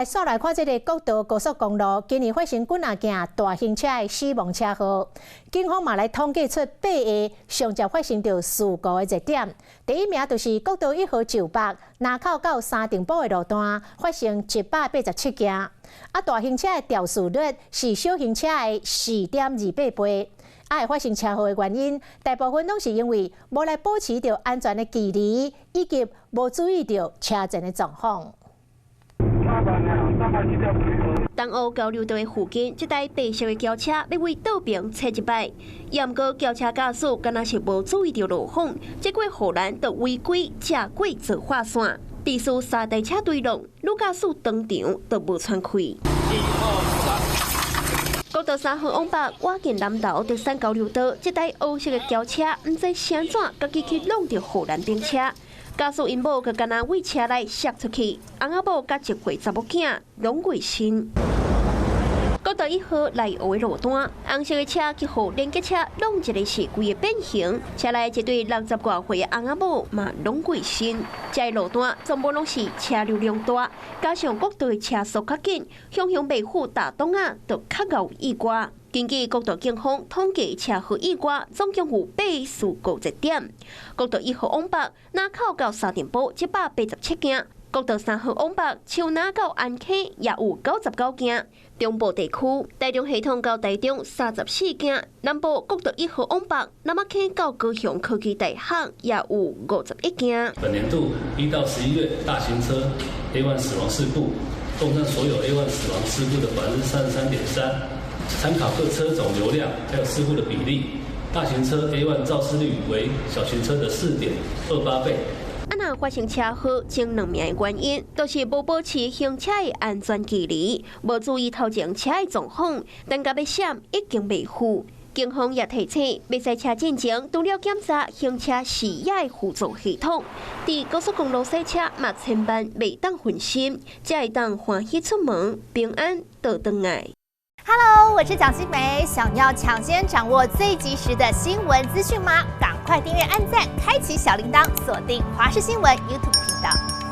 煞來看這个國道高速公路，今年發生幾若件大型車的死亡車禍。警方嘛來統計出八个上捷發生著事故的熱點。第一名就是國道一號石北林口到三重埔的路段，發生187件。啊，大型車的肇事率是小型車的4.28倍。啊，會發生車禍的原因，大部分攏是因為無來保持著安全的距離，以及無注意著車前的狀況。東湖交流道的附近，這台白色的轎車欲為倒爿切一擺，毋過轎車駕駛敢若是無注意著路況，結果護欄就違規車過造化線，致使三台車對挵，女駕駛當場就無喘氣。國道3號往北，倚近南投竹山交流道，這台烏色的轎車毋知是按怎，家己去挵著護欄頂車。駕駛𪜶某閣敢若對車內摔出去，翁仔某佮一歲查某囝攏過身。國道1號內湖的路段，紅色的車去予連結車挵一个是規个變形，車內一對60外歲的翁仔某嘛攏過身。這个路段全部攏是車流量大，加上國道的車速較緊，雄雄袂赴踏擋仔就較𠢕意外。根據國道警方統計，車禍意外總共有八事故熱點。國道1號往北，林口到三重埔187件；國道3號往北，樹林到安溪也有99件。中部地區，台中系統到台中34件；南部國道1號往北，那仔坑到高雄科技大學也有51件。本年度1到11月大型車 A1 死亡事故，共佔所有 A1 死亡事故的33.3%。參考各車種流量還有事故的比例，大型車 A1 肇事率為小型車的4.28倍。啊，若發生車禍，前兩名的原因，都是無保持行車的安全距離，無注意頭前車的狀況，等共欲閃已經袂赴。警方也提醒，欲駛車進前，除了檢查行車視野的輔助系統，佇高速公路駛車嘛千萬袂當分心，才會當歡喜出門，平安倒轉來。 Hello，我是蔣新梅。想要搶先掌握最及時的新聞資訊嗎？趕快訂閱、按讚、開啟小鈴鐺，鎖定華視新聞 YouTube 頻道。